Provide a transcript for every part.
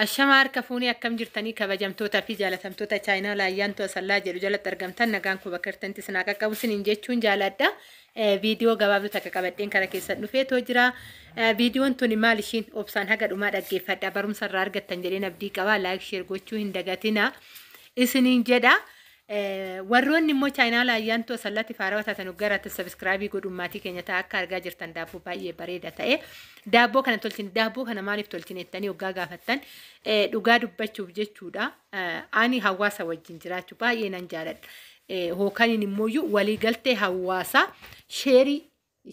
Ashamaa harka fuunee akkam jirtanii kabajamtootaa fi jaalatamtoota chaayinaa Ayyaantuu Asallaa jedhu jalatti argamtan nagaan koo bakka jirtanitti isin haa qaqqabu isiniin jechuun jaaladha. Viidiyoo gabaabduu takka qabadheen kara keessan dhufeetoo jira. Viidiyoon tuni maal ishiin obsaan haga dhumaa dhaggeeffadha. Barumsa irraa argattan jedheen abdii qaba. Like, share gochuu hin dagatina. Isiniin jedha. Warroonni immoo chaayinaa Ayyaantuu Asallaatti faarawaa taatan gara subscribe godhuun maatii keenya ta'a. Akka argaa jirtan daabboo baay'ee bareeda ta'e. Daabboo kana tolchine, daabboo kana maaliif tolchine jettanii hoggaa gaafattan, dhugaa dubbachuuf jechuudha. Ani hawaasa wajjin jiraachuu baay'ee nan jaaladha. Hookaniin immoo waliigaltee hawaasaa share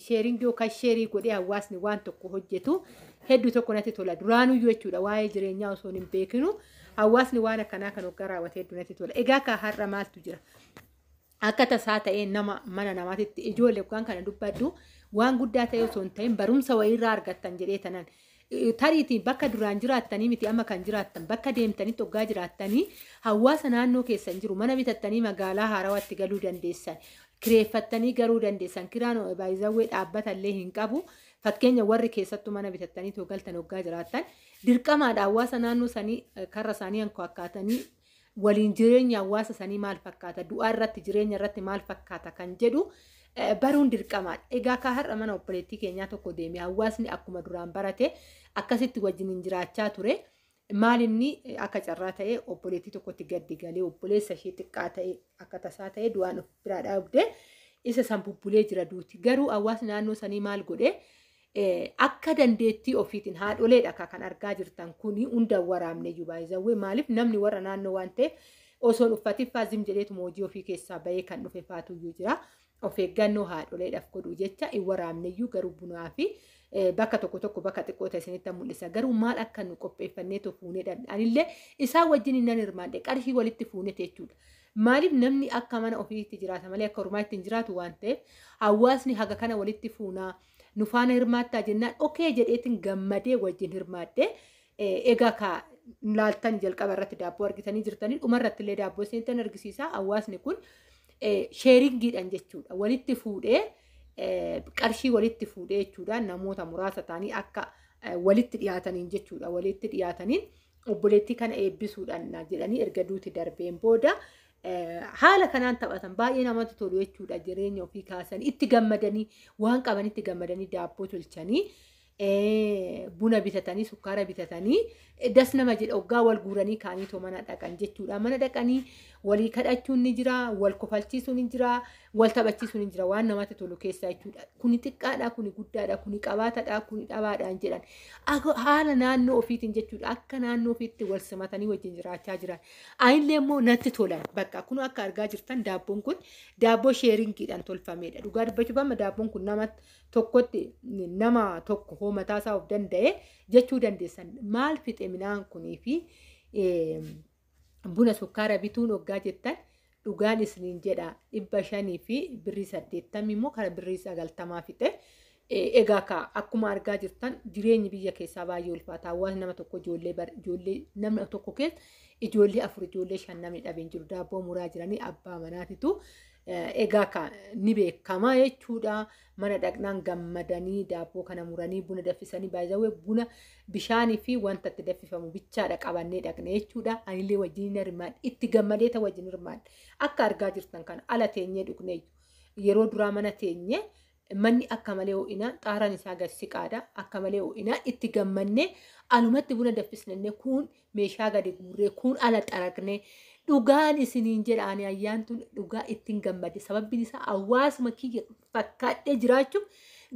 sharing yookaan share godhee hawaasni waan tokko hojjetu hedduu tokko natti tola. Duraanuyyuu jechuudha, waa'ee jireenyaa osoo hin beekinu hawaasni waan akkanaa kan hoggaa raawwate hedduu natti tola. Egaa ka har'a maaltu jira? Akka tasaa ta'ee nama mana namaatitti ijoollee yookaan kana dubbadhu waan guddaa ta'e osoo hin ta'in barumsa wayiirraa argattan jedhee tanan. Tariitiin bakka duraan jiraattanii miti amma kan jiraattan, bakka deemtanitti hoggaa jiraattanii hawaasa naannoo keessan jiru, mana bitattanii magaalaa haarawaatti galuu dandeessan. Kireeffattanii garuu dandeessan. Kiraan baay'izawwee dhaabbata illee hin qabu. Fakkeenya warri keessattuu mana bitattanii too galtan hoggaa jiraattan dirqamaadha hawaasa naannoo sanii karra isaanii hanko akkaatanii waliin jireenya hawaasa sanii maal fakkaata, du'aa irratti, jireenya irratti maal fakkaata kan jedhu baruun dirqamaadha. Egaa ka har'a mana obboleettii keenyaa tokko deeme, hawaasni akkuma duraan barate akkasitti wajjin hin jiraachaa ture. Maal inni akka carraa ta'e obboleettii tokkotti gaddi galee obboleessa ishee xiqqaa ta'e akka tasaa ta'e du'aan of biraa dhaabde, isa san bubbulee jira duuti. Garuu hawaasni naannoo sanii maal godhee, akka dandeettii ofiitiin haadholeedha kan argaa jirtan kuni hunda waraabne iyyuu baay'izawwee, maaliif namni warra naannoo waan ta'eef osoon uffatiffaa zim jedheetuma hojii ofii keessaa bahee kan dhufe faatuyyuu jira. Of eeggannoo haadholeedhaaf godhu jecha hin waraabne iyyuu, garuu bunaa fi bakka tokko tokko bakka xiqqoo ta'e isinitti mul'isa. Garuu maal akka nu qopheeffannee fuunee dhabne, anillee isaan wajjin nan hirmaadhe, qarshii walitti fuune jechuudha. Maaliif namni akka mana ofiitti jiraata malee akka ormaatti hin jiraatu waan ta'eef, hawaasni haga kana walitti fuunaa nu faana hirmaattaa jennaan okay jedheetiin gammadee wajjin hirmaadhe. Egaa ka laaltan jalqaba irratti daabboo argitanii jirtanii, dhuma irratti illee daabboo isinitti argisiisa. Hawaasni kun sharingiidhaan jechuudha walitti fuudhee, qarshii walitti fuudhee jechuudha, namoota muraasa ta'anii akka walitti dhiyaataniin jechuudha, walitti dhiyaataniin obboleettii kana eebbisuudhaan jedhanii erga duuti darbeen booda haala kanaan taphatan. Baay'ee namatti tolu jechuudha. Jireenya ofii kaasanii itti gammadanii, waan qaban itti gammadanii, daabboo tolchanii, buna bitatanii, sukkaara bitatanii, das nama jedha hoggaa wal guuranii kaanii too mana dhaqan jechuudha. Mana dhaqanii walii kadhachuun ni jira, wal kofalchiisuun ni jira, wal taphachiisuun ni jira, waan namatti tolu keessaa jechuudha. Kuni xiqqaadha, kuni guddaadha, kuni qabaatadha, kuni dhabaadhaan jedhan. Haala naannoo ofiitiin jechuudha, akka naannoo ofiitti wal simatanii wajjin jiraachaa jiran. Anillee immoo natti tolan. Bakka kun akka argaa jirtan daabboon kun daabboo sharingiidhaan tolfamedha. Dhugaa dubbachuuf amma daabboon kun nama tokkotti, nama tokko hoo mataa isaa of danda'e jechuu dandeessan. Maal fixe midhaan kunii fi buna sukkaara bituun hoggaa jettan, dhugaan isiniin jedha, 580 fi birrii immoo kara birrii 90 fixe. Egaa ka akkuma argaa jirtan jireenyi biyya keessaa baay'ee ulfaata. Hawaasni nama tokko ijoollee ijoollee nama tokko keessa ijoollee afur, ijoollee shan namni dhabeen jiru. Daabboo muraa jiranii abbaa manaatitu egaa ka ni beekama jechuudha. Mana dhaqnaan gammadanii daabboo kana muranii, buna danfisanii, baay'ee buna bishaanii fi wanta itti danfifamu bichaadha qabannee dhaqne jechuudha. Anillee wajjin hirmaadhe, itti gammadeeta wajjin hirmaadhe. Akka argaa jirtan kana ala teenyee dhugne. Yeroo duraa mana teenyee, manni akka malee ho'inaa, xaaraan isaa gad siqaadha, akka malee ho'inaa, itti gammannee alumatti buna danfisnee, kuun meeshaa gadi guurree, kuun ala xaraqnee. Dhugaan isiniin jedha, ani Ayyaantuun dhugaa ittiin gammade. Sababbiin isaa hawaasuma kiyya fakkaadhee jiraachuuf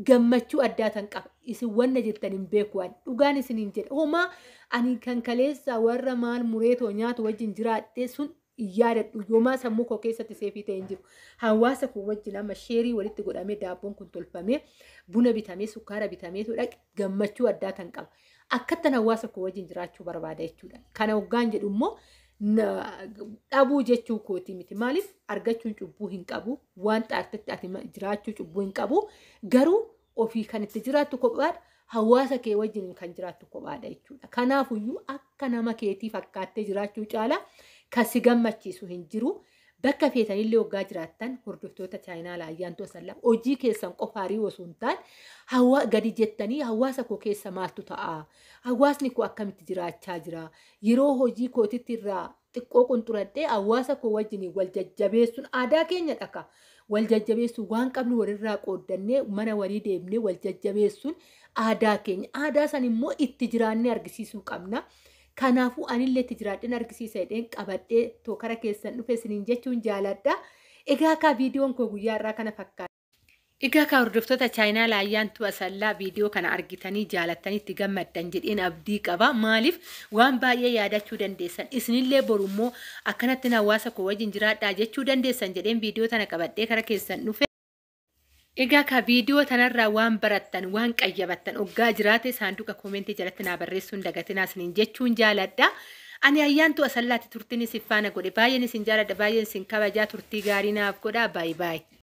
gammachuu addaa tan qaba. Isin wanna jettan hin beeku. Ani dhugaan isiniin jedha, homaa ani kan kaleessa warra maal mureetoo nyaatu wajjin jiraadhee sun hin yaadadhu, yoomaa sammuu koo keessatti save ta'e hin jiru. Hawaasa koo wajjin amma share walitti godhamee, daabboon kun tolfamee, buna bitamee, sukkaara bitamee dhaqe, gammachuu addaa tan qaba. Akkattan hawaasa koo wajjin jiraachuu barbaada jechuudha. Kana hoggaan jedhu immoo dhabuu jechuu kooti miti. Maaliif argachuun cubbuu hin qabu. Waan xaartetti ati jiraachuu cubbuu hin qabu. Garuu ofii kan itti jiraattu kophaadha. Hawaasa kee wajjin kan jiraattu kophaadha jechuudha. Kanaafuyyuu akka nama keetii fakkaattee jiraachuu caalaa kan si gammachiisu hin jiru. Bakka feetanillee hoggaa jiraattan, hordoftoota chaayinaa Ayyaantuu Asallaa, hojii keessan qofaarii osoo hin taane hawaa gadi jettanii hawaasa koo keessa maaltu ta'a? Hawaasni koo akkamitti jiraachaa jira? Yeroo hojii kootitti irraa xiqqoo qunxuradhee hawaasa koo wajjin wal jajjabeessuun aadaa keenya dhaka. Wal jajjabeessuun, waan qabnu walirraa qooddannee, mana walii deemnee wal jajjabeessuun aadaa keenya. Aadaa san immoo itti jiraannee argisiisuu qabna. Kanaafuu anillee itti jiraadheen argisiisa jedheen qabadhee tookara keessan dhufe isiniin jechuun jaaladha. Egaa kaa viidiyoon koo guyyaa irraa kana fakkaata. Egaa kaa hordoftoota chaayinaa Ayyaantuu Asallaa, viidiyoo kana argitanii jaalattanii itti gammaddan jedheen abdii qaba. Maaliif, waan baay'ee yaadachuu dandeessan. Isinillee borummoo akkanatti hawaasa koo wajjin jiraadhaa jechuu dandeessan jedheen viidiyoo tana qabadhee kara keessan dhufe. Egaa ka viidiyoo tanarraa waan barattan, waan qayyabattan oggaa jiraate saanduqa koomentii jalatti naa barreessuun dagatinaa isiniin jechuun jaaladha. Ani Ayyaantuu Asallaatti turtiin isin faana godhe. Baay'een isin jaaladha, baay'een isin kabajaa, turtii gaarii naaf godha. Baay'ee baay'ee.